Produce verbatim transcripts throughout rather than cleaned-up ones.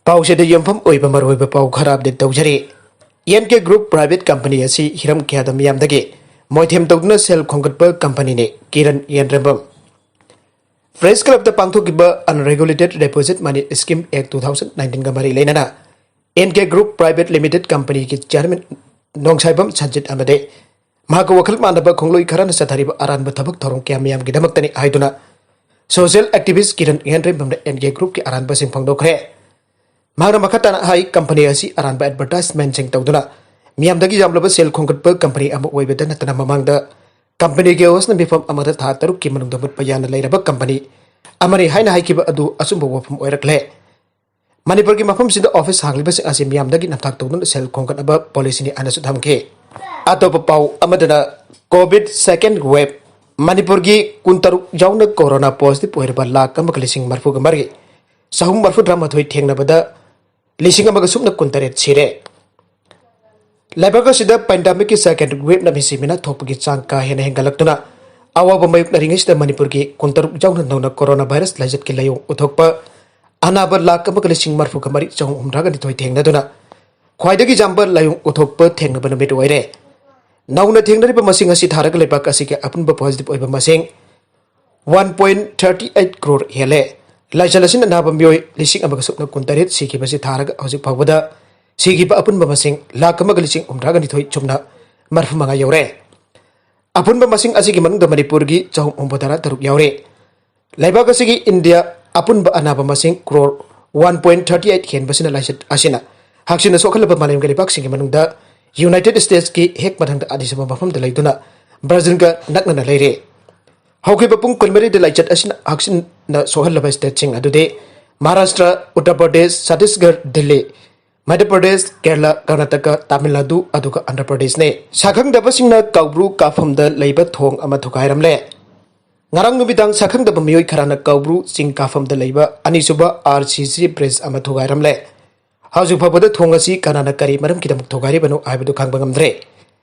ꯄꯥꯎꯁꯤꯗ ꯌꯨꯝꯐꯝ ꯑꯣꯏꯕ ꯃꯔꯨꯑꯣꯏꯕ ꯄꯥꯎ ꯈꯔ ꯑꯞꯗꯦꯠ ꯇꯧꯖꯔꯤ꯫ N K group private company ꯑꯁꯤ ꯍꯤꯔꯝ ꯀꯌꯥꯗ ꯃꯤꯌꯥꯝꯗꯒꯤ ꯃꯣꯏꯊꯦꯝ ꯇꯧꯗꯨꯅ ꯁꯦꯜ ꯈꯣꯝꯒꯠꯄ ꯀꯝꯄꯅꯤꯅꯤ꯫ ꯀꯤꯔꯟ ꯌꯦꯟꯔꯦꯝꯕꯝ꯫ ꯄ꯭ꯔꯦꯁ ꯀ꯭ꯂꯕꯇ ꯄꯥꯡꯊꯣꯛꯈꯤꯕ Unregulated Deposit Money Scheme Act two thousand nineteenꯒ ꯃꯔꯤ ꯂꯩꯅꯅ N K group private limited ꯀꯝꯄꯅꯤꯒꯤ ꯆꯤꯌꯥꯔꯃꯦꯟ ꯅꯣꯡꯁꯥꯏꯕꯝ ꯁꯟꯖꯤꯠ ꯑꯃꯗꯤ ꯃꯍꯥꯛꯀ ꯋꯥꯈꯜ ꯃꯥꯟꯅꯕ ꯈꯣꯡꯂꯣꯏ ꯈꯔꯅ ꯆꯠꯊꯔꯤꯕ ꯑꯔꯥꯟꯕ ꯊꯕꯛ ꯊꯧꯔꯝ ꯀꯌꯥ ꯃꯤꯌꯥꯝꯒꯤꯗꯃꯛꯇꯅꯤ ꯍꯥꯏꯗꯨꯅ ꯁꯣꯁꯤꯌꯦꯜ ꯑꯦꯛꯇꯤꯚꯤꯁ ꯀꯤꯔꯟ ꯌꯦꯟꯔꯦꯝꯕꯝꯅ ꯑꯦꯟ ꯀꯦ ꯒ꯭ꯔꯨꯞꯀꯤ ꯑꯔꯥꯟꯕꯁꯤꯡ ꯐꯣꯡꯗꯣꯛꯈ꯭ꯔꯦ꯫ ꯃꯍꯥꯛꯅ ꯃꯈꯥ ꯇꯥꯅ ꯍꯥꯏ, ꯀꯝꯄꯅꯤ ꯑꯁꯤ ꯑꯔꯥꯟꯕ ꯑꯦꯗꯚꯔꯇꯥꯏꯖꯃꯦꯟꯁꯤꯡ ꯇꯧꯗꯨꯅ ꯃꯤꯌꯥꯝꯗꯒꯤ ꯌꯥꯝꯂꯕ ꯁꯦꯜ ꯈꯣꯝꯒꯠꯄ ꯀꯝꯄꯅꯤ ꯑꯃ ꯑꯣꯏꯕꯗ ꯅꯠꯇꯅ ꯃꯃꯥꯡꯗ ꯀꯝꯄꯅꯤꯒꯤ ꯑꯣꯁꯅ ꯃꯤꯐꯝ ꯑꯃꯗ ꯊꯥ ꯇꯔꯨꯛꯀꯤ ꯃꯅꯨꯡꯗ ꯃꯨꯠꯄ ꯌꯥꯅ ꯂꯩꯔꯕ ꯀꯝꯄꯅꯤ ꯑꯃꯅꯤ ꯍꯥꯏꯅ ꯍꯥꯏꯈꯤꯕ ꯑꯗꯨ ꯑꯆꯨꯝꯕ ꯋꯥꯐꯝ ꯑꯣꯏꯔꯛꯂꯦ꯫ ꯃꯅꯤꯄꯨꯔꯒꯤ ꯃꯐꯝꯁꯤꯗ ꯑꯣꯐꯤꯁ ꯍꯥꯡꯂꯤꯕꯁꯤꯡ ꯑꯁꯤ ꯃꯤꯌꯥꯝꯗꯒꯤ ꯅꯝꯊꯥꯛ ꯇꯧꯗꯨꯅ ꯁꯦꯜ ꯈꯣꯝꯒꯠꯅꯕ ꯄꯣꯂꯤꯁꯤꯅꯤ ꯍꯥꯏꯅꯁꯨ ꯊꯝꯈꯤ꯫ ꯑꯇꯣꯞꯄ ꯄꯥꯎ ꯑꯃꯗꯅ, ꯀꯣꯚꯤꯗ ꯁꯦꯀꯦꯟ ꯋꯦꯕ, ꯃꯅꯤꯄꯨꯔꯒꯤ ꯀꯨꯟꯇꯔꯨꯛ ꯌꯥꯎꯅ ꯀꯣꯔꯣꯅꯥ ꯄꯣꯖꯤꯇꯤꯚ ꯑꯣꯏꯔꯕ ꯂꯥꯈ ꯑꯃꯒ ꯂꯤꯁꯤꯡ ꯃꯔꯤꯐꯨꯒ ꯃꯔꯤ, ꯆꯍꯨꯝ ꯃꯔꯤꯐꯨꯇꯔꯥꯃꯥꯊꯣꯏ ꯊꯦꯡꯅꯕꯗ ꯂꯤꯁꯤꯡ ꯑꯃꯒ ꯁꯨꯞꯅ ꯀꯨꯟꯇꯔꯦꯠ ꯁꯤꯔꯦ꯫ ꯂꯩꯕꯥꯛ ꯑꯁꯤꯗ ꯄꯦꯟꯗꯦꯃꯤꯛꯀꯤ ꯁꯦꯀꯦꯟ ꯋꯦꯕꯅ ꯃꯤꯁꯤ ꯃꯤꯅꯥ ꯊꯣꯛꯄꯒꯤ ꯆꯥꯡ ꯀꯥ ꯍꯦꯟꯅ ꯍꯦꯟꯒꯠꯂꯛꯇꯨꯅ ꯑꯋꯥꯕ ꯃꯥꯌꯣꯛꯅꯔꯤꯉꯩꯁꯤꯗ ꯃꯅꯤꯄꯨꯔꯒꯤ ꯀꯨꯟꯇꯔꯨꯛ ꯌꯥꯎꯅ ꯅꯧꯅ ꯀꯣꯔꯣꯅꯥ ꯚꯥꯏꯔꯁ ꯂꯥꯏꯆꯠꯀꯤ ꯂꯥꯏꯑꯣꯡ ꯎꯠꯊꯣꯛꯄ ꯑꯅꯥꯕ ꯂꯥꯈ ꯑꯃꯒ ꯂꯤꯁꯤꯡ ꯃꯔꯤꯐꯨꯒ ꯃꯔꯤ ꯆꯍꯨꯝ ꯍꯨꯝꯗ꯭ꯔꯥꯒ ꯅꯤꯊꯣꯏ ꯊꯦꯡꯅꯗꯨꯅ ꯈ꯭ꯋꯥꯏꯗꯒꯤ ꯌꯥꯝꯕ ꯂꯥꯏꯑꯣꯡ ꯎꯠꯊꯣꯛꯄ ꯊꯦꯡꯅꯕ ꯅꯨꯃꯤꯠ ꯑꯣꯏꯔꯦ꯫ ꯅꯧꯅ ꯊꯦꯡꯅꯔꯤꯕ ꯃꯁꯤꯡ ꯑꯁꯤ ꯊꯥꯔꯒ ꯂꯩꯕꯥꯛ ꯑꯁꯤꯒꯤ ꯑꯄꯨꯟꯕ ꯄꯣꯖꯤꯇꯤꯚ ꯑꯣꯏꯕ ꯃꯁꯤꯡ one point thirty eight crore ꯍꯦꯜꯂꯦ꯫ ꯂꯥꯏꯆꯠ ꯑꯁꯤꯅ ꯑꯅꯥꯕ ꯃꯤꯑꯣꯏ ꯂꯤꯁꯤꯡ ꯑꯃꯒ ꯁꯨꯞꯅ ꯀꯨꯟꯇꯔꯦꯠ ꯁꯤꯈꯤꯕꯁꯤ ꯊꯥꯔꯒ ꯍꯧꯖꯤꯛ ꯐꯥꯎꯕꯗ ꯁꯤꯈꯤꯕ ꯑꯄꯨꯟꯕ ꯃꯁꯤꯡ ꯂꯥꯈ ꯑꯃꯒ ꯂꯤꯁꯤꯡ ꯍꯨꯝꯗ꯭ꯔꯥꯒ ꯅꯤꯊꯣꯏ ꯆꯨꯝꯅ ꯃꯔꯤꯐꯨ ꯃꯉꯥ ꯌꯧꯔꯦ꯫ ꯑꯄꯨꯟꯕ ꯃꯁꯤꯡ ꯑꯁꯤꯒꯤ ꯃꯅꯨꯡꯗ ꯃꯅꯤꯄꯨꯔꯒꯤ ꯆꯍꯨꯝ ꯍꯨꯝꯐꯨꯇꯔꯥ ꯇꯔꯨꯛ ꯌꯥꯎꯔꯦ꯫ ꯂꯩꯕꯥꯛ ꯑꯁꯤꯒꯤ ꯏꯟꯗꯤꯌꯥ ꯑꯄꯨꯟꯕ ꯑꯅꯥꯕ ꯃꯁꯤꯡ crore one point thirty eight ꯍꯦꯟꯕꯁꯤꯅ ꯂꯥꯏꯆꯠ ꯑꯁꯤꯅ ꯍꯛꯆꯤꯟꯅ ꯁꯣꯛꯍꯜꯂꯕ ꯃꯥꯂꯦꯝꯒꯤ ꯂꯩꯕꯥꯛꯁꯤꯡꯒꯤ ꯃꯅꯨꯡꯗ ꯌꯨꯅꯥꯏꯇꯦꯗ ꯁ꯭ꯇꯦꯠꯁꯀꯤ ꯍꯦꯛ ꯃꯊꯪꯗ ꯑꯅꯤꯁꯨꯕ ꯃꯐꯝꯗ ꯂꯩꯗꯨꯅ ꯕ꯭ꯔꯥꯖꯤꯜꯒ ꯅꯛꯅꯅ ꯂꯩꯔꯦ꯫ ꯍꯧꯈꯤꯕ ꯄꯨꯡ ꯀꯨꯟꯃꯔꯤꯗ ꯂꯥꯏꯆꯠ ꯑꯁꯤꯅ ꯍꯛꯆꯤꯟꯅ ꯁꯣꯛꯍꯜꯂꯕ ꯁ꯭ꯇꯦꯠꯁꯤꯡ ꯑꯗꯨꯗꯤ ꯃꯍꯥꯔꯥꯁꯇ꯭ꯔ, ꯎꯠꯇꯔ ꯄ꯭ꯔꯗꯦꯁ, ꯆꯇꯤꯁꯒꯔ, ꯗꯤꯜꯂꯤ, ꯃꯙ꯭ꯌ ꯄ꯭ꯔꯗꯦꯁ, ꯀꯦꯔꯂꯥ, ꯀꯔꯅꯥꯇꯀꯥ, ꯇꯥꯃꯤꯜ ꯅꯥꯗꯨ, ꯑꯗꯨꯒ ꯑꯟꯙ꯭ꯔ ꯄ꯭ꯔꯗꯦꯁꯅꯤ꯫ ꯁꯛꯈꯪꯗꯕꯁꯤꯡꯅ ꯀꯧꯕ꯭ꯔꯨ ꯀꯥꯐꯝꯗ ꯂꯩꯕ ꯊꯣꯡ ꯑꯃ ꯊꯨꯒꯥꯏꯔꯝꯂꯦ꯫ ꯉꯔꯥꯡ ꯅꯨꯃꯤꯗꯥꯡ ꯁꯛꯈꯪꯗꯕ ꯃꯤꯑꯣꯏ ꯈꯔꯅ ꯀꯧꯕ꯭ꯔꯨ ꯆꯤꯡ ꯀꯥꯐꯝꯗ ꯂꯩꯕ ꯑꯅꯤꯁꯨꯕ ꯑꯥꯔ ꯁꯤ ꯁꯤ ꯕ꯭ꯔꯤꯖ ꯑꯃ ꯊꯨꯒꯥꯏꯔꯝꯂꯦ꯫ ꯍꯧꯖꯤꯛ ꯐꯥꯎꯕꯗ ꯊꯣꯡ ꯑꯁꯤ ꯀꯅꯥꯅ ꯀꯔꯤ ꯃꯔꯝꯒꯤꯗꯃꯛ ꯊꯨꯒꯥꯏꯔꯤꯕꯅꯣ ꯍꯥꯏꯕꯗꯨ ꯈꯪꯕ ꯉꯝꯗ꯭ꯔꯦ꯫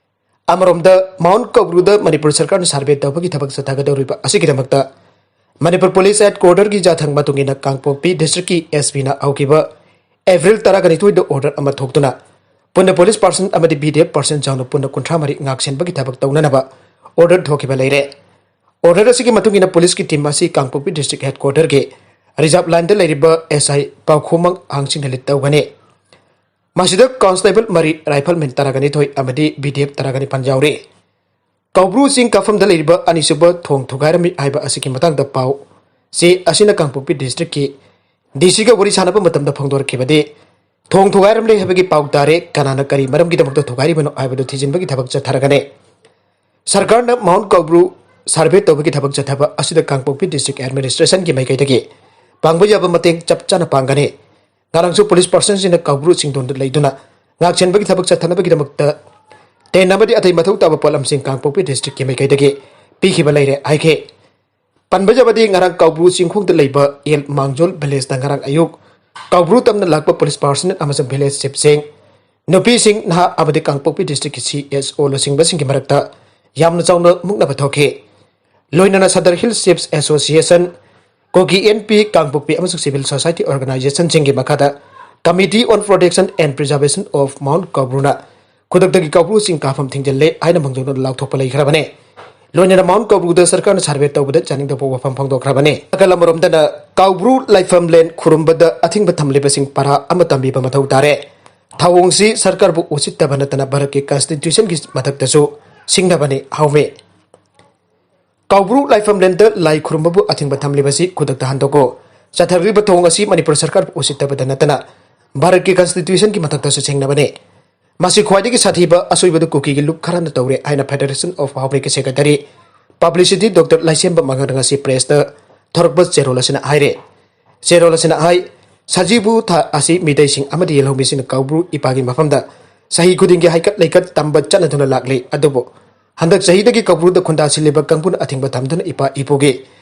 ꯑꯃꯔꯣꯝꯗ, ꯃꯥꯎꯟꯠ ꯀꯧꯕ꯭ꯔꯨꯗ ꯃꯅꯤꯄꯨꯔ ꯁꯔꯀꯥꯔꯅ ꯁꯔꯚꯦ ꯇꯧꯕꯒꯤ ꯊꯕꯛ ꯆꯠꯊꯒꯗꯧꯔꯤꯕ ꯑꯁꯤꯒꯤꯗꯃꯛꯇ ꯃꯅꯤꯄꯨꯔ ꯄꯨꯂꯤꯁ ꯍꯦꯗ ꯀ꯭ꯋꯥꯔꯇꯔꯒꯤ ꯌꯥꯊꯪ ꯃꯇꯨꯡ ꯏꯟꯅ ꯀꯥꯡꯄꯣꯛꯄꯤ ꯗꯤꯁꯇ꯭ꯔꯤꯛꯀꯤ ꯑꯦꯁ ꯄꯤꯅ ꯍꯧꯈꯤꯕ ꯑꯦꯄ꯭ꯔꯤꯜ ꯇꯔꯥꯒ ꯅꯤꯊꯣꯏꯗ ꯑꯣꯔꯗꯔ ꯑꯃ ꯊꯣꯛꯇꯨꯅ ꯄꯨꯟꯅ ꯄꯨꯂꯤꯁ ꯄꯥꯔꯁꯟ ꯑꯃꯗꯤ ꯕꯤ ꯗꯤ ꯑꯦꯐ ꯄꯥꯔꯁꯟ ꯌꯥꯎꯅ ꯄꯨꯟꯅ ꯀꯨꯟꯊ꯭ꯔꯥ ꯃꯔꯤ ꯉꯥꯛꯁꯦꯟꯕꯒꯤ ꯊꯕꯛ ꯇꯧꯅꯅꯕ ꯑꯣꯔꯗꯔ ꯊꯣꯛꯈꯤꯕ ꯂꯩꯔꯦ꯫ ꯑꯣꯔꯗꯔ ꯑꯁꯤꯒꯤ ꯃꯇꯨꯡ ꯏꯟꯅ ꯄꯨꯂꯤꯁꯀꯤ ꯇꯤꯝ ꯑꯁꯤ ꯀꯥꯡꯄꯣꯛꯄꯤ ꯗꯤꯁꯇ꯭ꯔꯤꯛ ꯍꯦꯗꯀ꯭ꯋꯥꯇꯔꯒꯤ ꯔꯤꯖꯥꯔꯚ ꯂꯥꯏꯟꯗ ꯂꯩꯔꯤꯕ ꯑꯦꯁ ꯑꯥꯏ ꯄꯥꯎꯈꯣꯃꯪ ꯍꯥꯡꯆꯤꯡꯅ ꯂꯤꯠ ꯇꯧꯒꯅꯤ꯫ ꯃꯁꯤꯗ ꯀꯣꯟꯁꯇꯦꯕꯜ ꯃꯔꯤ, ꯔꯥꯏꯐꯜꯃꯦꯟ ꯇꯔꯥꯒ ꯅꯤꯊꯣꯏ ꯑꯃꯗꯤ ꯕꯤ ꯗꯤ ꯑꯦꯐ ꯇꯔꯥꯒ ꯅꯤꯄꯥꯟ ꯌꯥꯎꯔꯤ꯫ ꯀꯧꯕ꯭ꯔꯨ ꯆꯤꯡ ꯀꯥꯐꯝꯗ ꯂꯩꯔꯤꯕ ꯑꯅꯤꯁꯨꯕ ꯊꯣꯡ ꯊꯨꯒꯥꯏꯔꯝꯃꯤ ꯍꯥꯏꯕ ꯑꯁꯤꯒꯤ ꯃꯇꯥꯡꯗ ꯄꯥꯎ ꯆꯦ ꯑꯁꯤꯅ ꯀꯥꯡꯄꯣꯛꯄꯤ ꯗꯤꯁꯇ꯭ꯔꯤꯛꯀꯤ ꯗꯤ ꯁꯤꯒ ꯋꯥꯔꯤ ꯁꯥꯟꯅꯕ ꯃꯇꯝꯗ ꯐꯣꯡꯗꯣꯔꯛꯈꯤꯕꯗꯤ, ꯊꯣꯡ ꯊꯨꯒꯥꯏꯔꯝꯂꯦ ꯍꯥꯏꯕꯒꯤ ꯄꯥꯎ ꯇꯥꯔꯦ, ꯀꯅꯥꯅ ꯀꯔꯤ ꯃꯔꯝꯒꯤꯗꯃꯛꯇ ꯊꯨꯒꯥꯏꯔꯤꯕꯅꯣ ꯍꯥꯏꯕꯗꯨ ꯊꯤꯖꯤꯟꯕꯒꯤ ꯊꯕꯛ ꯆꯠꯊꯔꯒꯅꯤ꯫ ꯁꯔꯀꯥꯔꯅ ꯃꯥꯎꯟꯠ ꯀꯧꯕ꯭ꯔꯨ ꯁꯔꯚꯦ ꯇꯧꯕꯒꯤ ꯊꯕꯛ ꯆꯠꯊꯕ ꯑꯁꯤꯗ ꯀꯥꯡꯄꯣꯛꯄꯤ ꯗꯤꯁꯇ꯭ꯔꯤꯛ ꯑꯦꯗꯃꯤꯅꯤꯁꯇ꯭ꯔꯦꯁꯟꯒꯤ ꯃꯥꯏꯀꯩꯗꯒꯤ ꯄꯥꯡꯕ ꯌꯥꯕ ꯃꯇꯦꯡ ꯆꯞ ꯆꯥꯅ ꯄꯥꯡꯒꯅꯤ꯫ ꯉꯔꯥꯡꯁꯨ ꯄꯨꯂꯤꯁ ꯄꯥꯔꯁꯟꯁꯤꯡꯅ ꯀꯧꯕ꯭ꯔꯨ ꯆꯤꯡꯗꯣꯟꯗ ꯂꯩꯗꯨꯅ ꯉꯥꯛꯁꯦꯟꯕꯒꯤ ꯊꯕꯛ ꯆꯠꯊꯅꯕꯒꯤꯗꯃꯛꯇ ꯇꯦꯟ ꯑꯃꯗꯤ ꯑꯇꯩ ꯃꯊꯧ ꯇꯥꯕ ꯄꯣꯠꯂꯝꯁꯤꯡ ꯀꯥꯡꯄꯣꯛꯄꯤ ꯗꯤꯁꯇ꯭ꯔꯤꯛꯀꯤ ꯃꯥꯏꯀꯩꯗꯒꯤ ꯄꯤꯈꯤꯕ ꯂꯩꯔꯦ ꯍꯥꯏꯈꯤ꯫ ꯄꯟꯕ ꯌꯥꯕꯗꯤ, ꯉꯔꯥꯡ ꯀꯧꯕ꯭ꯔꯨ ꯆꯤꯡꯈꯣꯡꯗ ꯂꯩꯕ ꯑꯦꯜ ꯃꯥꯡꯖꯣꯜ ꯚꯤꯂꯦꯖꯇ ꯉꯔꯥꯡ ꯑꯌꯨꯛ ꯀꯧꯕ꯭ꯔꯨ ꯇꯝꯅ ꯂꯥꯛꯄ ꯄꯨꯂꯤꯁ ꯄꯥꯔꯁꯅꯦꯜ ꯑꯃꯁꯨꯡ ꯚꯤꯂꯦꯖ ꯆꯤꯞꯁꯤꯡ, ꯅꯨꯄꯤꯁꯤꯡ, ꯅꯍꯥ ꯑꯃꯗꯤ ꯀꯥꯡꯄꯣꯛꯄꯤ ꯗꯤꯁꯇ꯭ꯔꯤꯛꯀꯤ ꯁꯤ ꯑꯦꯁ ꯑꯣ ꯂꯨꯆꯤꯡꯕꯁꯤꯡꯒꯤ ꯃꯔꯛꯇ ꯌꯥꯝꯅ ꯆꯥꯎꯅ ꯃꯨꯛꯅꯕ ꯊꯣꯛꯈꯤ꯫ ꯂꯣꯏꯅꯅ ꯁꯗꯔ ꯍꯤꯜ ꯆꯤꯞꯁ ꯑꯦꯁꯣꯁꯤꯌꯦꯁꯟ, ꯀꯨꯀꯤ ꯑꯦꯟ ꯄꯤ ꯀꯥꯡꯄꯣꯛꯄꯤ ꯑꯃꯁꯨꯡ ꯁꯤꯚꯤꯜ ꯁꯣꯁꯥꯏꯇꯤ ꯑꯣꯔꯒꯅꯥꯏꯖꯦꯁꯟꯁꯤꯡꯒꯤ ꯃꯈꯥꯗ Committee on Protection and Preservation of Mount Kaubru ꯅ ꯈꯨꯗꯛꯇꯒꯤ ꯀꯧꯕ꯭ꯔꯨ ꯆꯤꯡ ꯀꯥꯐꯝ ꯊꯤꯡꯖꯤꯜꯂꯦ ꯍꯥꯏꯅ ꯃꯥꯡꯖꯧꯅꯅ ꯂꯥꯎꯊꯣꯛꯄ ꯂꯩꯈ꯭ꯔꯕꯅꯤ꯫ ꯂꯣꯏꯅꯅ ꯃꯥꯎꯟꯠ ꯀꯧꯕ꯭ꯔꯨꯗ ꯁꯔꯀꯥꯔꯅ ꯁꯔꯚꯦ ꯇꯧꯕꯗ ꯆꯥꯅꯤꯡꯗꯕ ꯋꯥꯐꯝ ꯐꯣꯡꯗꯣꯛꯈ꯭ꯔꯕꯅꯤ꯫ ꯅꯥꯀꯜ ꯑꯃꯔꯣꯝꯗꯅ ꯀꯧꯕ꯭ꯔꯨ ꯂꯥꯏꯐꯝꯂꯦꯟ ꯈꯨꯔꯨꯝꯕꯗ ꯑꯊꯤꯡꯕ ꯊꯝꯂꯤꯕꯁꯤꯡ ꯄꯔꯥ ꯑꯃ ꯇꯝꯕꯤꯕ ꯃꯊꯧ ꯇꯥꯔꯦ꯫ ꯊꯧꯑꯣꯡꯁꯤ ꯁꯔꯀꯥꯔꯕꯨ ꯎꯁꯤꯠꯇꯕ ꯅꯠꯇꯅ ꯚꯥꯔꯠꯀꯤ ꯀꯟꯁꯇꯤꯇ꯭ꯌꯨꯁꯟꯒꯤ ꯃꯊꯛꯇꯁꯨ ꯁꯤꯡꯅꯕꯅꯤ ꯍꯥꯎꯃꯤ꯫ ꯀꯧꯕ꯭ꯔꯨ ꯂꯥꯏꯐꯝꯂꯦꯟꯗ ꯂꯥꯏ ꯈꯨꯔꯨꯝꯕꯕꯨ ꯑꯊꯤꯡꯕ ꯊꯝꯂꯤꯕꯁꯤ ꯈꯨꯗꯛꯇ ꯍꯟꯗꯣꯛꯎ꯫ ꯆꯠꯊꯔꯤꯕ ꯊꯧꯑꯣꯡ ꯑꯁꯤ ꯃꯅꯤꯄꯨꯔ ꯁꯔꯀꯥꯔꯕꯨ ꯎꯁꯤꯠꯇꯕꯗ ꯅꯠꯇꯅ ꯚꯥꯔꯠꯀꯤ ꯀꯟꯁꯇꯤꯇ꯭ꯌꯨꯁꯟꯒꯤ ꯃꯊꯛꯇꯁꯨ ꯁꯤꯡꯅꯕꯅꯤ꯫ ꯃꯁꯤ ꯈ꯭ꯋꯥꯏꯗꯒꯤ ꯁꯥꯊꯤꯕ ꯑꯁꯣꯏꯕꯗꯨ ꯀꯨꯀꯤꯒꯤ ꯂꯨꯞ ꯈꯔꯅ ꯇꯧꯔꯦ ꯍꯥꯏꯅ Federation of Haomei ꯒꯤ ꯁꯦꯀ꯭ꯔꯦꯇꯔꯤ ꯄꯕ꯭ꯂꯤꯁꯤꯇꯤ ꯗꯣꯛꯇꯔ ꯂꯥꯏꯁꯦꯝꯕ ꯃꯉꯥꯡꯗ ꯉꯁꯤ ꯄ꯭ꯔꯦꯁꯇ ꯊꯣꯔꯛꯄ ꯆꯦꯔꯣꯜ ꯑꯁꯤꯅ ꯍꯥꯏꯔꯦ꯫ ꯆꯦꯔꯣꯜ ꯑꯁꯤꯅ ꯍꯥꯏ, ꯁꯖꯤꯕꯨ ꯊꯥ ꯑꯁꯤ ꯃꯤꯇꯩꯁꯤꯡ ꯑꯃꯗꯤ ꯌꯦꯜꯍꯧꯃꯤꯁꯤꯡꯅ ꯀꯧꯕ꯭ꯔꯨ ꯏꯄꯥꯒꯤ ꯃꯐꯝꯗ ꯆꯍꯤ ꯈꯨꯗꯤꯡꯒꯤ ꯍꯩꯀꯠ ꯂꯩꯀꯠ ꯇꯝꯕ ꯆꯠꯅꯗꯨꯅ ꯂꯥꯛꯂꯤ꯫ ꯑꯗꯨꯕꯨ ꯍꯟꯗꯛ ꯆꯍꯤꯗꯒꯤ ꯀꯧꯕ꯭ꯔꯨꯗ ꯈꯨꯟꯗꯥ ꯁꯤꯜꯂꯤꯕ ꯀꯥꯡꯕꯨꯅ ꯑꯊꯤꯡꯕ ꯊꯝꯗꯨꯅ ꯏꯄꯥ ꯏꯄꯨꯒꯤ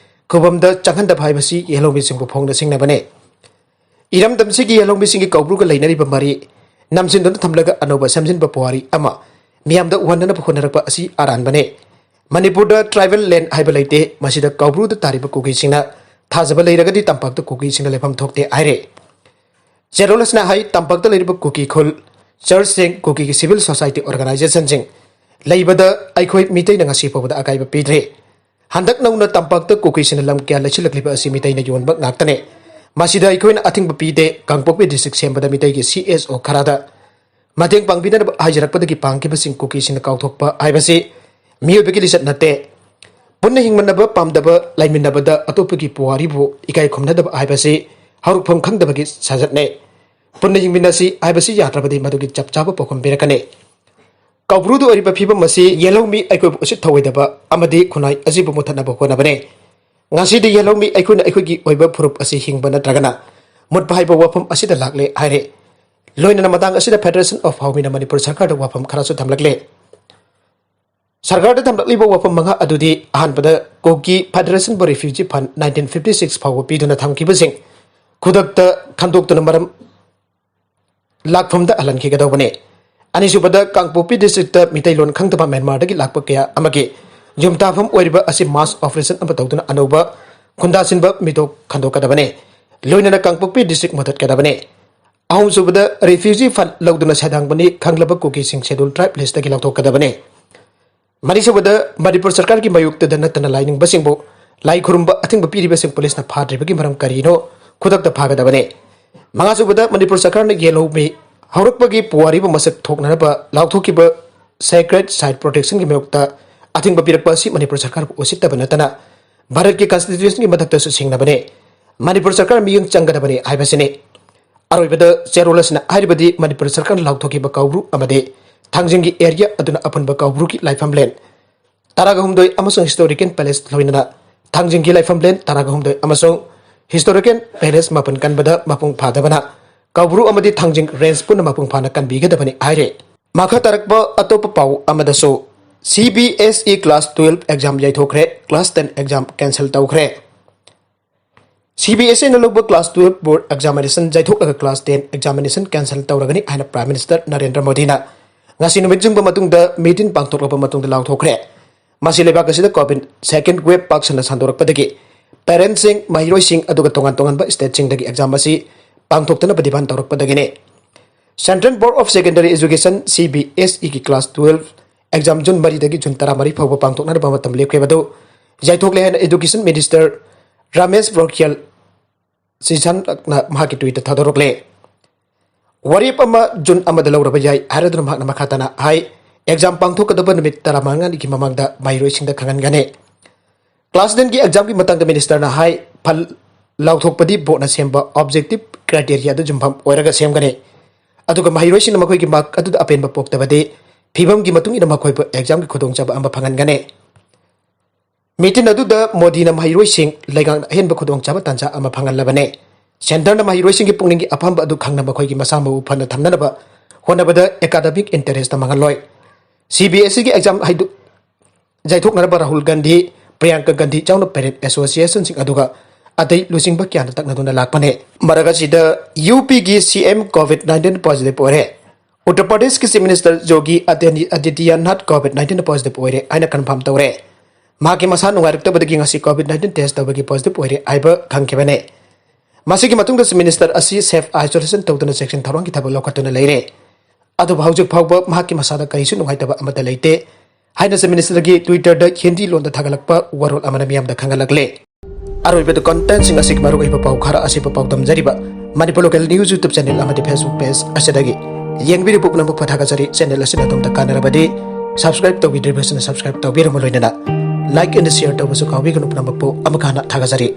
ꯈꯨꯕꯝꯗ ꯆꯪꯍꯟꯗꯕ ꯍꯥꯏꯕꯁꯤ ꯌꯦꯜꯍꯧꯃꯤꯁꯤꯡꯕꯨ ꯐꯣꯡꯅ ꯁꯤꯡꯅꯕꯅꯤ꯫ ꯏꯔꯝꯗꯝꯁꯤꯒꯤ ꯌꯦꯜꯍꯧꯃꯤꯁꯤꯡꯒꯤ ꯀꯧꯕ꯭ꯔꯨꯒ ꯂꯩꯅꯔꯤꯕ ꯃꯔꯤ ꯅꯝꯁꯤꯟꯗꯨꯅ ꯊꯝꯂꯒ ꯑꯅꯧꯕ ꯁꯦꯝꯖꯤꯟꯕ ꯄꯨꯋꯥꯔꯤ ꯑꯃ ꯃꯤꯌꯥꯝꯗ ꯎꯍꯟꯅꯅꯕ ꯍꯣꯠꯅꯔꯛꯄ ꯑꯁꯤ ꯑꯔꯥꯟꯕꯅꯤ꯫ ꯃꯅꯤꯄꯨꯔꯗ ꯇ꯭ꯔꯥꯏꯕꯦꯜ ꯂꯦꯟ ꯍꯥꯏꯕ ꯂꯩꯇꯦ꯫ ꯃꯁꯤꯗ ꯀꯧꯕ꯭ꯔꯨꯗ ꯇꯥꯔꯤꯕ ꯀꯨꯀꯤꯁꯤꯡꯅ ꯊꯥꯖꯕ ꯂꯩꯔꯒꯗꯤ ꯇꯝꯄꯥꯛꯇ ꯀꯨꯀꯤꯁꯤꯡꯅ ꯂꯩꯐꯝ ꯊꯣꯛꯇꯦ ꯍꯥꯏꯔꯦ꯫ ꯆꯦꯔꯣꯜ ꯑꯁꯤꯅ ꯍꯥꯏ, ꯇꯝꯄꯥꯛꯇ ꯂꯩꯔꯤꯕ ꯀꯨꯀꯤ ꯈꯨꯜ, ꯆꯔꯆꯁꯤꯡ, ꯀꯨꯀꯤꯒꯤ civil society organizationꯁꯤꯡ ꯂꯩꯕꯗ ꯑꯩꯈꯣꯏ ꯃꯤꯇꯩꯅ ꯉꯁꯤ ꯐꯥꯎꯕꯗ ꯑꯀꯥꯏꯕ ꯄꯤꯗ꯭ꯔꯤ꯫ ꯍꯟꯗꯛ ꯅꯧꯅ ꯇꯝꯄꯥꯛꯇ ꯀꯨꯀꯤꯁꯤꯡꯅ ꯂꯝ ꯀꯌꯥ ꯂꯩꯁꯤꯜꯂꯛꯂꯤꯕ ꯑꯁꯤ ꯃꯤꯇꯩꯅ ꯌꯣꯟꯕ ꯉꯥꯛꯇꯅꯤ꯫ ꯃꯁꯤꯗ ꯑꯩꯈꯣꯏꯅ ꯑꯊꯤꯡꯕ ꯄꯤꯗꯦ꯫ ꯀꯥꯡꯄꯣꯛꯄꯤ district ꯁꯦꯝꯕꯗ ꯃꯤꯇꯩꯒꯤ C S O ꯈꯔꯗ ꯃꯇꯦꯡ ꯄꯥꯡꯕꯤꯅꯅꯕ ꯍꯥꯏꯖꯔꯛꯄꯗꯒꯤ ꯄꯥꯡꯈꯤꯕꯁꯤꯡ ꯀꯨꯀꯤꯁꯤꯡꯅ ꯀꯥꯎꯊꯣꯛꯄ ꯍꯥꯏꯕꯁꯤ ꯃꯤꯑꯣꯏꯕꯒꯤ ꯂꯤꯆꯠ ꯅꯠꯇꯦ꯫ ꯄꯨꯟꯅ ꯍꯤꯡꯃꯤꯟꯅꯕ ꯄꯥꯝꯗꯕ, ꯂꯩꯃꯤꯟꯅꯕꯗ ꯑꯇꯣꯞꯄꯒꯤ ꯄꯨꯋꯥꯔꯤꯕꯨ ꯏꯀꯥꯏ ꯈꯨꯝꯅꯗꯕ ꯍꯥꯏꯕꯁꯤ ꯍꯧꯔꯛꯐꯝ ꯈꯪꯗꯕꯒꯤ ꯁꯥꯖꯠꯅꯦ꯫ ꯄꯨꯟꯅ ꯍꯤꯡꯃꯤꯟꯅꯁꯤ ꯍꯥꯏꯕꯁꯤ ꯌꯥꯗ꯭ꯔꯕꯗꯤ ꯃꯗꯨꯒꯤ ꯆꯞ ꯆꯥꯕ ꯄꯥꯎꯈꯨꯝ ꯄꯤꯔꯛꯀꯅꯤ꯫ ꯀꯧꯕ꯭ꯔꯨꯗ ꯑꯣꯏꯔꯤꯕ ꯐꯤꯕꯝ ꯑꯁꯤ ꯌꯦꯜꯍꯧꯃꯤ ꯑꯩꯈꯣꯏꯕꯨ ꯎꯁꯤꯠ ꯊꯧꯑꯣꯏꯗꯕ ꯑꯃꯗꯤ ꯈꯨꯟꯅꯥꯏ ꯑꯁꯤꯕꯨ ꯃꯨꯊꯠꯅꯕ ꯍꯣꯠꯅꯕꯅꯦ꯫ ꯉꯁꯤꯗꯤ ꯌꯦꯜꯍꯧꯃꯤ ꯑꯩꯈꯣꯏꯅ ꯑꯩꯈꯣꯏꯒꯤ ꯑꯣꯏꯕ ꯐꯨꯔꯨꯞ ꯑꯁꯤ ꯍꯤꯡꯕ ꯅꯠꯇ꯭ꯔꯒꯅ ꯃꯨꯠꯄ ꯍꯥꯏꯕ ꯋꯥꯐꯝ ꯑꯁꯤꯗ ꯂꯥꯛꯂꯦ ꯍꯥꯏꯔꯦ꯫ ꯂꯣꯏꯅꯅ ꯃꯇꯥꯡ ꯑꯁꯤꯗ Federation of Haomina ꯃꯅꯤꯄꯨꯔ ꯁꯔꯀꯥꯔꯗ ꯋꯥꯐꯝ ꯈꯔꯁꯨ ꯊꯝꯂꯛꯂꯦ꯫ ꯁꯔꯀꯥꯔꯗ ꯊꯝꯂꯛꯂꯤꯕ ꯋꯥꯐꯝ ꯃꯉꯥ ꯑꯗꯨꯗꯤ, ꯑꯍꯥꯟꯕꯗ, ꯀꯨꯀꯤ ꯐꯦꯗꯔꯦꯁꯟꯕꯨ refugee fund nineteen fifty six ꯐꯥꯎꯕ ꯄꯤꯗꯨꯅ ꯊꯝꯈꯤꯕꯁꯤꯡ ꯈꯨꯗꯛꯇ ꯈꯟꯗꯣꯛꯇꯨꯅ ꯃꯔꯝ ꯂꯥꯛꯐꯝꯗ ꯍꯜꯍꯟꯈꯤꯒꯗꯧꯕꯅꯤ꯫ ꯑꯅꯤꯁꯨꯕꯗ, ꯀꯥꯡꯄꯣꯛꯄꯤ districtꯇ ꯃꯤꯇꯩꯂꯣꯟ ꯈꯪꯗꯕ ꯃ꯭ꯌꯥꯟꯃꯥꯔꯗꯒꯤ ꯂꯥꯛꯄ ꯀꯌꯥ ꯑꯃꯒꯤ ꯌꯨꯝꯇꯥꯐꯝ ꯑꯣꯏꯔꯤꯕ ꯑꯁꯤ mass operation ꯑꯃ ꯇꯧꯗꯨꯅ ꯑꯅꯧꯕ ꯈꯨꯟꯗꯥꯁꯤꯟꯕ ꯃꯤꯇꯣꯞ ꯈꯟꯗꯣꯛꯀꯗꯕꯅꯤ꯫ ꯂꯣꯏꯅꯅ ꯀꯥꯡꯄꯣꯛꯄꯤ district ꯃꯨꯊꯠꯀꯗꯕꯅꯤ꯫ ꯑꯍꯨꯝꯁꯨꯕꯗ, refugee fund ꯂꯧꯗꯨꯅ ꯁꯩꯗꯥꯡꯕꯅꯤ ꯈꯪꯂꯕ ꯀꯨꯀꯤꯁꯤꯡ schedule tribe listꯇꯒꯤ ꯂꯧꯊꯣꯛꯀꯗꯕꯅꯤ꯫ ꯃꯔꯤꯁꯨꯕꯗ, ꯃꯅꯤꯄꯨꯔ ꯁꯔꯀꯥꯔꯒꯤ ꯃꯥꯌꯣꯛꯇꯗ ꯅꯠꯇꯅ ꯂꯥꯏꯅꯤꯡꯕꯁꯤꯡꯕꯨ ꯂꯥꯏ ꯈꯨꯔꯨꯝꯕ ꯑꯊꯤꯡꯕ ꯄꯤꯔꯤꯕꯁꯤꯡ ꯄꯨꯂꯤꯁꯅ ꯐꯥꯗ꯭ꯔꯤꯕꯒꯤ ꯃꯔꯝ ꯀꯔꯤꯅꯣ ꯈꯨꯗꯛꯇ ꯐꯥꯒꯗꯕꯅꯤ꯫ ꯃꯉꯥꯁꯨꯕꯗ, ꯃꯅꯤꯄꯨꯔ ꯁꯔꯀꯥꯔꯅ ꯌꯦꯜꯍꯧꯃꯤ ꯍꯧꯔꯛꯄꯒꯤ ꯄꯨꯋꯥꯔꯤꯕꯨ ꯃꯁꯛ ꯊꯣꯛꯅꯅꯕ ꯂꯥꯎꯊꯣꯛꯈꯤꯕ sacred site protectionꯒꯤ ꯃꯥꯌꯣꯛꯇ ꯑꯊꯤꯡꯕ ꯄꯤꯔꯛꯄ ꯑꯁꯤ ꯃꯅꯤꯄꯨꯔ ꯁꯔꯀꯥꯔꯕꯨ ꯎꯁꯤꯠꯇꯕ ꯅꯠꯇꯅ ꯚꯥꯔꯠꯀꯤ constitutionꯒꯤ ꯃꯊꯛꯇꯁꯨ ꯁꯤꯡꯅꯕꯅꯤ꯫ ꯃꯅꯤꯄꯨꯔ ꯁꯔꯀꯥꯔ ꯃꯤꯠꯌꯦꯡ ꯆꯪꯒꯗꯕꯅꯤ ꯍꯥꯏꯕꯁꯤꯅꯤ꯫ ꯑꯔꯣꯏꯕꯗ, ꯆꯦꯔꯣꯜ ꯑꯁꯤꯅ ꯍꯥꯏꯔꯤꯕꯗꯤ ꯃꯅꯤꯄꯨꯔ ꯁꯔꯀꯥꯔꯅ ꯂꯥꯎꯊꯣꯛꯈꯤꯕ ꯀꯧꯕ꯭ꯔꯨ ꯑꯃꯗꯤ ꯊꯥꯡꯖꯤꯡꯒꯤ area ꯑꯗꯨꯅ ꯑꯄꯨꯟꯕ ꯀꯧꯕ꯭ꯔꯨꯒꯤ ꯂꯥꯏꯐꯝꯂꯦꯟ ꯇꯔꯥꯒ ꯍꯨꯝꯗꯣꯏ ꯑꯃꯁꯨꯡ historical palace ꯂꯣꯏꯅꯅ ꯊꯥꯡꯖꯤꯡꯒꯤ ꯂꯥꯏꯐꯝꯂꯦꯟ ꯇꯔꯥꯒ ꯍꯨꯝꯗꯣꯏ ꯑꯃꯁꯨꯡ historical palace ꯃꯥꯄꯟ ꯀꯟꯕꯗ ꯃꯄꯨꯡ ꯐꯥꯗꯕꯅ ꯀꯧꯕ꯭ꯔꯨ ꯑꯃꯗꯤ ꯊꯥꯡꯖꯤꯡ range ꯄꯨꯟꯅ ꯃꯄꯨꯡ ꯐꯥꯅ ꯀꯟꯕꯤꯒꯗꯕꯅꯤ ꯍꯥꯏꯔꯤ꯫ ꯃꯈꯥ ꯇꯥꯔꯛꯄ ꯑꯇꯣꯞꯄ ꯄꯥꯎ ꯑꯃꯗꯁꯨ, C B S E class twelve exam ꯌꯩꯊꯣꯛꯈ꯭ꯔꯦ, class ten exam cancel ꯇꯧꯈ꯭ꯔꯦ꯫ C B S Eꯅ ꯂꯧꯕ class twelve board examination ꯌꯩꯊꯣꯛꯂꯒ class ten examination cancel ꯇꯧꯔꯒꯅꯤ ꯍꯥꯏꯅ Prime Minister ꯅꯔꯦꯟꯗ꯭ꯔ ꯃꯣꯗꯤꯅ ꯉꯁꯤ ꯅꯨꯃꯤꯠ ꯌꯨꯡꯕ ꯃꯇꯨꯡꯗ meeting ꯄꯥꯡꯊꯣꯛꯂꯕ ꯃꯇꯨꯡꯗ ꯂꯥꯎꯊꯣꯛꯈ꯭ꯔꯦ꯫ ꯃꯁꯤ ꯂꯩꯕꯥꯛ ꯑꯁꯤꯗ COVID second wave ꯄꯥꯛ ꯁꯟꯅ ꯁꯟꯗꯣꯔꯛꯄꯗꯒꯤ parentꯁꯤꯡ, ꯃꯍꯩꯔꯣꯏꯁꯤꯡ, ꯑꯗꯨꯒ ꯇꯣꯉꯥꯟ ꯇꯣꯉꯥꯟꯕ stateꯁꯤꯡꯗꯒꯤ exam ꯑꯁꯤ ꯄꯥꯡꯊꯣꯛꯇꯅꯕ demand ꯇꯧꯔꯛꯄꯗꯒꯤꯅꯤ꯫ Central Board of Secondary Education, C B S E ꯒꯤ class twelve exam June ꯃꯔꯤꯗꯒꯤ June ꯇꯔꯥꯃꯔꯤ ꯐꯥꯎꯕ ꯄꯥꯡꯊꯣꯛꯅꯅꯕ ꯃꯇꯝ ꯂꯦꯞꯈꯤꯕ ꯑꯗꯨ ꯌꯥꯏꯊꯣꯛꯂꯦ ꯍꯥꯏꯅ Education Minister ꯔꯥꯃꯦꯁ ꯄꯣꯈ꯭ꯔꯤꯌꯥꯜ ꯁꯤꯁꯥꯟꯅ ꯃꯍꯥꯛꯀꯤ tweet ꯊꯥꯗꯣꯔꯛꯂꯦ꯫ ꯋꯥꯔꯦꯞ ꯑꯃ June ꯑꯃꯗ ꯂꯧꯔꯕ ꯌꯥꯏ ꯍꯥꯏꯔꯗꯨꯅ ꯃꯍꯥꯛꯅ ꯃꯈꯥ ꯇꯥꯅ ꯍꯥꯏ, exam ꯄꯥꯡꯊꯣꯛꯀꯗꯕ ꯅꯨꯃꯤꯠ ꯇꯔꯥꯃꯉꯥꯅꯤꯒꯤ ꯃꯃꯥꯡꯗ ꯃꯍꯩꯔꯣꯏꯁꯤꯡꯗ ꯈꯪꯍꯟꯒꯅꯤ꯫ Class ten ꯒꯤ exam ꯒꯤ ꯃꯇꯥꯡꯗ minister ꯅ ꯍꯥꯏ, ꯐꯜ ꯂꯥꯎꯊꯣꯛꯄꯗꯤ board ꯅ ꯁꯦꯝꯕ objective criteria ꯗ ꯌꯨꯝꯐꯝ ꯑꯣꯏꯔꯒ ꯁꯦꯝꯒꯅꯤ꯫ ꯑꯗꯨꯒ ꯃꯍꯩꯔꯣꯏꯁꯤꯡꯅ ꯃꯈꯣꯏꯒꯤ mark ꯑꯗꯨꯗ ꯑꯄꯦꯟꯕ ꯄꯣꯛꯇꯕꯗꯤ ꯐꯤꯕꯝꯒꯤ ꯃꯇꯨꯡ ꯏꯟꯅ ꯃꯈꯣꯏꯕꯨ exam ꯒꯤ ꯈꯨꯗꯣꯡꯆꯥꯕ ꯑꯃ ꯐꯪꯍꯟꯒꯅꯤ꯫ Meeting ꯑꯗꯨꯗ ꯃꯣꯗꯤꯅ ꯃꯍꯩꯔꯣꯏꯁꯤꯡ ꯂꯩꯉꯥꯛꯅ ꯑꯍꯦꯟꯕ ꯈꯨꯗꯣꯡꯆꯥꯕ ꯇꯥꯟꯖꯥ ꯑꯃ ꯐꯪꯍꯜꯂꯕꯅꯤ꯫ Centre ꯅ ꯃꯍꯩꯔꯣꯏꯁꯤꯡꯒꯤ ꯄꯨꯛꯅꯤꯡꯒꯤ ꯑꯄꯥꯝꯕ ꯑꯗꯨ ꯈꯪꯅ ꯃꯈꯣꯏꯒꯤ ꯃꯁꯥ ꯃꯎ ꯐꯅ ꯊꯝꯅꯅꯕ ꯍꯣꯠꯅꯕꯗ academic interest ꯃꯥꯡꯍꯜꯂꯣꯏ꯫ C B S E ꯒꯤ exam ꯍꯥꯏꯗꯨ ꯌꯥꯏꯊꯣꯛꯅꯅꯕ ꯔꯥꯍꯨꯜ ꯒꯥꯟꯙꯤ, ꯄ꯭ꯔꯤꯌꯥꯡꯀꯥ ꯒꯥꯟꯙꯤ ꯌꯥꯎꯅ parent association ꯁꯤꯡ ꯑꯗꯨꯒ ꯑꯇꯩ ꯂꯨꯆꯤꯡꯕ ꯀꯌꯥꯅ ꯇꯛꯅꯗꯨꯅ ꯂꯥꯛꯄꯅꯤ꯫ ꯃꯔꯛ ꯑꯁꯤꯗ U P ꯒꯤ C M COVID nineteen positive ꯑꯣꯏꯔꯦ꯫ ꯎꯠꯇꯔ ꯄ꯭ꯔꯗꯦꯁꯀꯤ Chief Minister ꯌꯣꯒꯤ ꯑꯗꯤꯅꯤ-, ꯑꯗꯤꯇ꯭ꯌꯅꯥꯊ COVID nineteen positive ꯑꯣꯏꯔꯦ ꯍꯥꯏꯅ confirm ꯇꯧꯔꯦ꯫ ꯃꯍꯥꯛꯀꯤ ꯃꯁꯥ ꯅꯨꯡꯉꯥꯏꯔꯛꯇꯕꯗꯒꯤ ꯉꯁꯤ COVID nineteen test ꯇꯧꯕꯒꯤ positive ꯑꯣꯏꯔꯦ ꯍꯥꯏꯕ ꯈꯪꯈꯤꯕꯅꯤ꯫ ꯃꯁꯤꯒꯤ ꯃꯇꯨꯡꯗ Chief Minister ꯑꯁꯤ self isolation ꯇꯧꯗꯨꯅ ꯆꯦꯛꯁꯤꯟ ꯊꯧꯔꯥꯡꯒꯤ ꯊꯕꯛ ꯂꯧꯈꯠꯇꯨꯅ ꯂꯩꯔꯦ꯫ ꯑꯗꯨꯕꯨ ꯍꯧꯖꯤꯛ ꯐꯥꯎꯕ ꯃꯍꯥꯛꯀꯤ ꯃꯁꯥꯗ ꯀꯔꯤꯁꯨ ꯅꯨꯡꯉꯥꯏꯇꯕ ꯑꯃꯠꯇ ꯂꯩꯇꯦ ꯍꯥꯏꯅ Chief Minister ꯒꯤ Twitter ꯗ ꯍꯤꯟꯗꯤ ꯂꯣꯟꯗ ꯊꯥꯒꯠꯂꯛꯄ ꯋꯥꯔꯣꯜ ꯑꯃꯅ ꯃꯤꯌꯥꯝꯗ ꯈꯪꯍꯜꯂꯛꯂꯦ꯫ ꯑꯔꯣꯏꯕꯗ content ꯁꯤꯡ ꯑꯁꯤꯒꯤ ꯃꯔꯨꯑꯣꯏꯕ ꯄꯥꯎ ꯈꯔ ꯑꯁꯤꯕꯨ ꯄꯥꯎꯗꯝꯖꯔꯤꯕ Manipur Local News YouTube channel ꯑꯃꯗꯤ Facebook page ꯑꯁꯤꯗꯒꯤ ꯌꯦꯡꯕꯤꯔꯤꯕ ꯄꯨꯝꯅꯃꯛꯄꯨ ꯊꯥꯒꯠꯆꯔꯤ꯫ Channel ꯑꯁꯤꯅ ꯑꯗꯣꯝꯗ ꯀꯥꯟꯅꯔꯕꯗꯤ subscribe ꯇꯧꯕꯤꯗ꯭ꯔꯤꯕꯁꯤꯡꯅ subscribe ꯇꯧꯕꯤꯔꯝꯕ ꯂꯣꯏꯅꯅ like and share ꯇꯧꯕꯁꯨ ꯀꯥꯎꯕꯤꯒꯅꯨ꯫ ꯄꯨꯝꯅꯃꯛꯄꯨ ꯑꯃꯨꯛ ꯍꯟꯅ ꯊꯥꯒꯠꯆꯔꯤ꯫